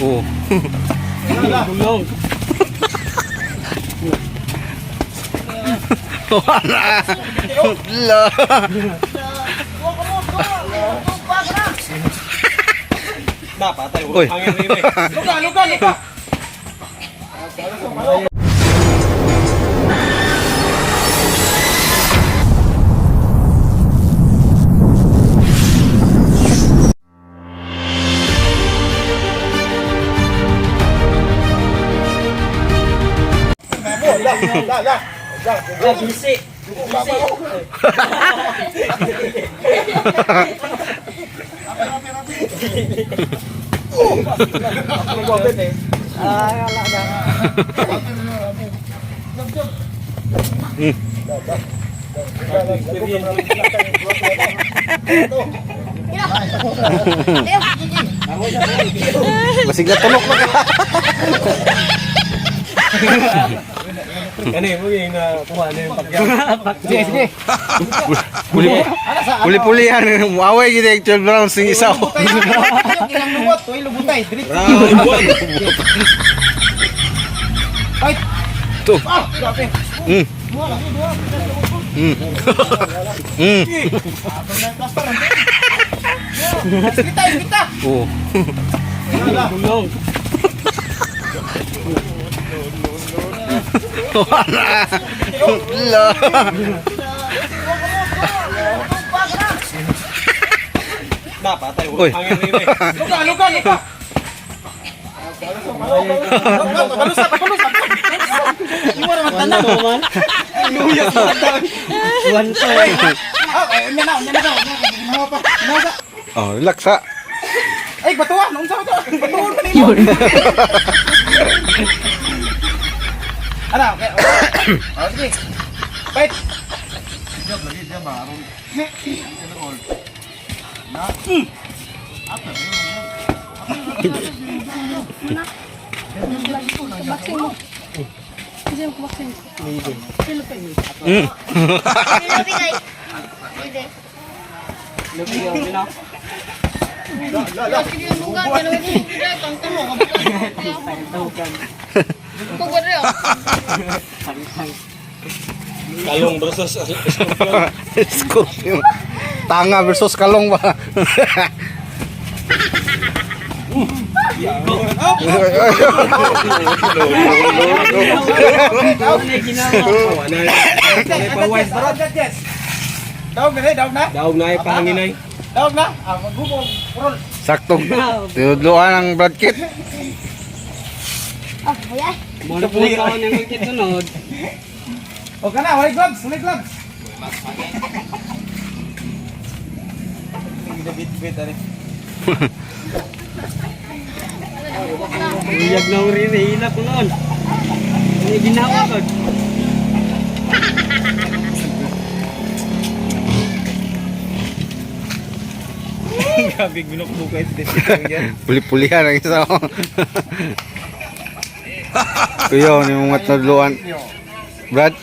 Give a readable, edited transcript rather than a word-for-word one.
Oo. Gulong. Wala. La. Napatay. Uy. Hangin rin eh. Luka, luka, luka. La, bisi. Bisi. Basig na tunok na ka. Ano yun, yung nakuha na yung pagyan. Sige, sige. Puli puli pulihan muaway gid ang 12 rounds sing isa. Ilang lumot, uy, lubutay. Diretso. Round one. Fight. To. Ah, grabe. Duha lagi, duha. Kita, kita. Oo. Gulong. Wala. La. Napatay. Uy. Hangin rin eh. Luka, luka, luka. Kabalusa, kabalusa. Iwan naman tanan. Luya sa One time. Ah, eh, unya na, unya na. Ginawa pa. Ginawa sa. Oh, relax ha. Ay, batuan. Unsa ba to? Batuan pa nimo. Ana, okay. Oh, sige. Fight. Boxing mo. Kasi yung boxing. Kalong versus Scorpion. Scorpion. Tanga versus kalong ba? Daog na, daog na. Daog na ay pahangin ay. Daog na. Ah, maghubog. Roll. Sakto. Tinudloan ang Brad Kit. Muna po ikaw ng magkitunod. O ka na, walay gloves, walay gloves. Bit-bit ani. Luyag na rin eh. Hila ko noon. Ano ginawa ko? Grabe, binukbukay ito. Puli-pulihan ang isa. Kuya, ni mga tinudloan. Brad.